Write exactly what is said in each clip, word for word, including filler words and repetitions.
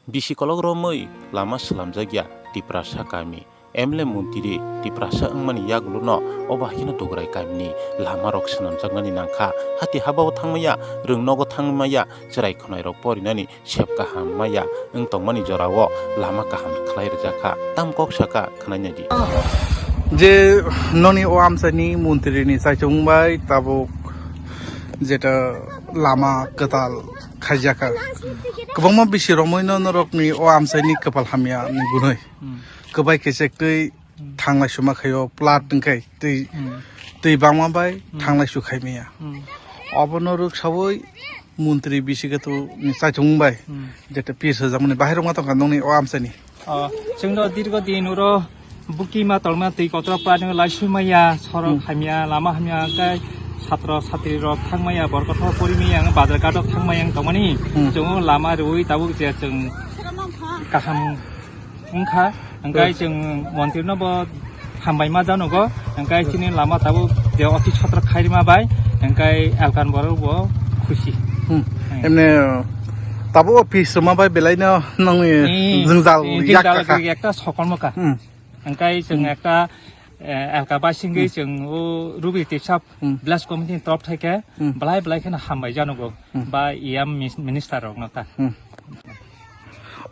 Bisi kolok romwi lama swnamjakya Tiprasa kami. M L A montri Tiprasa wngmani yagulo no obo hai kheno Dugrai kamini lama rok swnamjaknani nangkha. Hati habao thangmaya, rwng nogo thangmaya, chwrai khwnai rok porinani sep kaham maya wng tongmani jorao lama kaham khlai rwjakha. Tam kok saka khwnai naidi. Je noni o amchaini montri ni saichung bai tabuk jeta lama kwtal khaijakha. Kwbangma bisi romwi no norokni o amchaini kwpal hamya ni gunoi. Hmm. Kwbai kechek twi Hmm. thanglai suma khaio plat wngkhai twi Hmm. twi bangma bai Hmm. thanglai su khaimaya. Hmm. Obono rwksawi montri bisi khe tu ni saichung bai Hmm. jeta pir sajak mani bahai rok ma tongkha nongni o amchaini. O, chwngno dirgo din uro buki ma tolma twi kotor planning laisumaya, sorok Hmm. hamya, lama hamya, hwnkhe satro satri rok thangmaya, borokotho porimaya, ang bazar ghat o thangmaya ang tongmani. Hmm. Chwng o lama rwi tabuk je chwng kaham wngkha, hwnkhe Hmm. chwng montri no bo hambai ma janogo, hwnkhe chini lama tabuk je oti sotro khairima bai, hwnkhe elkan borok bo khusi. Hmm. Hmm. Emne tabuk office rwma bai belai no nongni Hmm. jwngjal Hmm, yak jwngjal kha. Ekta sokolma kha. Hmm. Hwnkhe chwng Hmm. ekta, eh, elka bai singwi Hmm. chwng o Rubi Tisap Hmm. Village Committee ni top thaikhe Hmm. belai belai kheno hambai janogo Hmm. ba E M mis-, minister rok no ta. Hmm.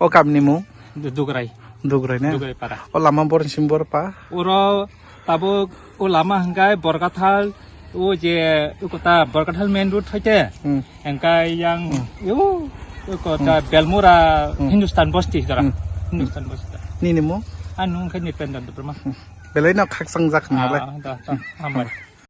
O kamni mung? Du-, Dugrai. Dugrai ne? Dugrai para. O lama borni sim bor pa? Oro tabuk o lama hwnkhe Borgathal, o je o kota Borgathal main road hoite, Hmm. hwnkhe yang Hmm. o, o kota Hmm. Belmura Hmm. Hindustan Bosti jora. Hmm. Hindustan Bosti. Nini mung? Ani mung khe Nitendra Debbarma. Hmm. Belai no khakchang jak nalai. Ah, da, da, hambai.